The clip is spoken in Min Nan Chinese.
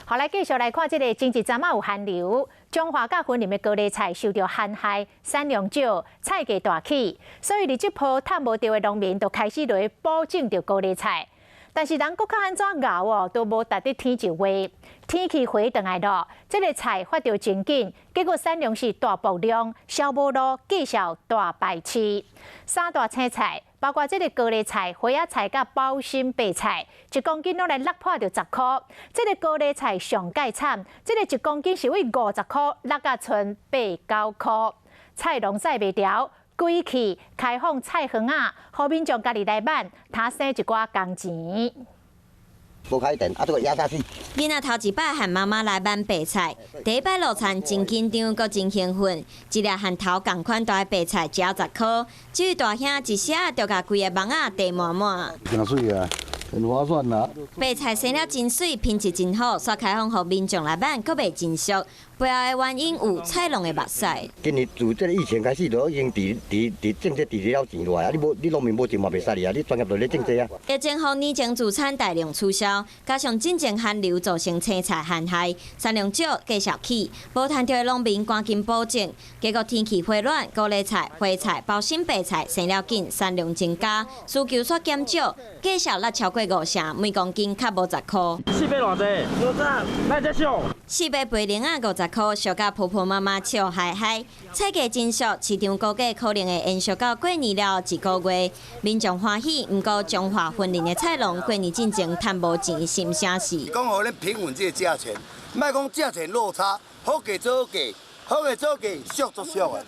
好，來繼續來看這个前一陣仔有寒流，彰化佮雲林的高麗菜受著寒害，產量少，菜價大起，所以佇這波趁無著的農民就開始來補種著高麗菜。但是人閣較按怎𠢕哦，都無值得天一話。天氣回轉來咯，這个菜發著真緊，結果產量是大爆量，銷無路，繼續大敗市。三大青菜，包括這个高麗菜、花仔菜佮包心白菜，一公斤攏來落破著10箍。這个高麗菜上蓋慘，這个一公斤是為50箍落甲賰八九箍。菜農載袂牢，規氣開放菜園仔，予民眾家己來挽，通省一寡工錢。無開電，啊，這个壓下去。囡仔頭一擺和媽媽來挽白菜，第一擺落田真緊張，閣真興奮。一粒和頭仝款大的白菜只要10箍，這位大兄一下就共規个網仔提滿滿。真媠啊，很划算啦。白菜生了真媠，品質真好，煞開放予民眾來挽，閣賣真俗。背後的原因有菜農的目屎。今年自這个疫情開始，就已經佇佇佇種這佇了錢落來啊！你無你農民無種嘛袂使哩啊！你專業就咧種這啊。疫情予年前自產大量取消，加上進前寒流造成青菜寒害，產量少，價數起，無趁著的農民趕緊補種，結果天氣回暖，高麗菜、花菜、包心白菜生了緊，產量增加，需求煞減少，價數落超過五成，每公斤較無10箍。四百偌濟？50，咱這俗。四百白蓮仔50箍，俗甲婆婆媽媽笑嗨嗨。菜價真俗，市場估計可能會延續到過年了一個月。民眾歡喜，毋過彰化雲林的菜農過年進前趁無錢，心聲是。講予恁平穩這个價錢，莫講價錢落差，好價做好價，好價做價，俗足俗的。